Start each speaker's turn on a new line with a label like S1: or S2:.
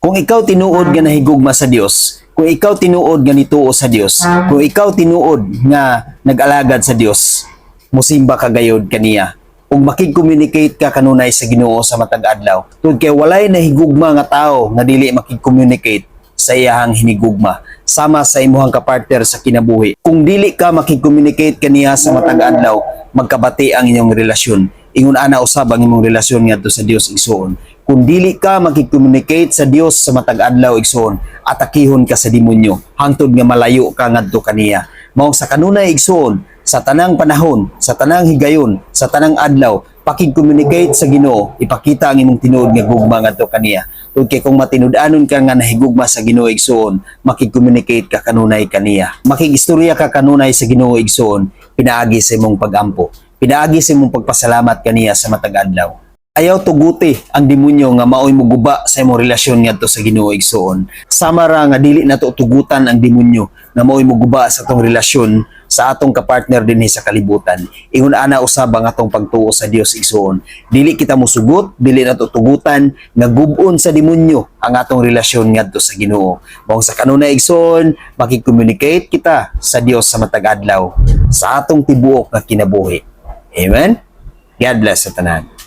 S1: Kung ikaw tinuod nga nahigugma sa Dios, kung ikaw tinuod nga nituo sa Dios, kung ikaw tinuod nga nag-alagad sa Dios, musimba ka gayod kaniya ug makig-communicate ka kanunay sa Ginoo sa matag adlaw. Tungod kay walay nahigugma nga tao nga dili makig-communicate sa iyahang hinigugma, sama sa imuhang kapartner sa kinabuhi. Kung dili ka makig-communicate kaniya sa matag adlaw, magkabati ang inyong relasyon. Ingon ana usab ang imong relasyon ngadto sa Dios, igsuon. Kung dili ka makig-communicate sa Dios sa matag adlaw, igsuon, atakihon ka sa demonyo hangtod nga malayo ka ngadto kaniya. Mao sa kanunay, igsuon, sa tanang panahon, sa tanang higayon, sa tanang adlaw, pakig-communicate sa Ginoo, ipakita ang imong tinuod nga gugma ngadto kaniya. Tungod kay kung matinud-anon ka nga nahigugma sa Ginoo, igsuon, makig-communicate ka kanunay kaniya. Makig-istorya ka kanunay sa Ginoo, igsuon, pinaagi sa imong pagampo. Pinaagi sa imong pagpasalamat kaniya sa matag adlaw. Ayaw tuguti ang demonyo nga maoy muguba sa imong relasyon ngadto sa Ginoo, igsuon. Sama ra nga dili nato tugutan ang demonyo nga maoy muguba sa atong relasyon sa atong kapartner dinhi sa kalibutan. Ingon ana usab ang atong pagtuo sa Dios, igsuon. Dili kita musugot, dili nato tugutan nga gub-on sa demonyo ang atong relasyon ngadto sa Ginoo. Mao sa kanunay, igsuon, makig-communicate kita sa Dios sa matag adlaw sa atong tibuok nga kinabuhi. Amen. God bless sa tanan.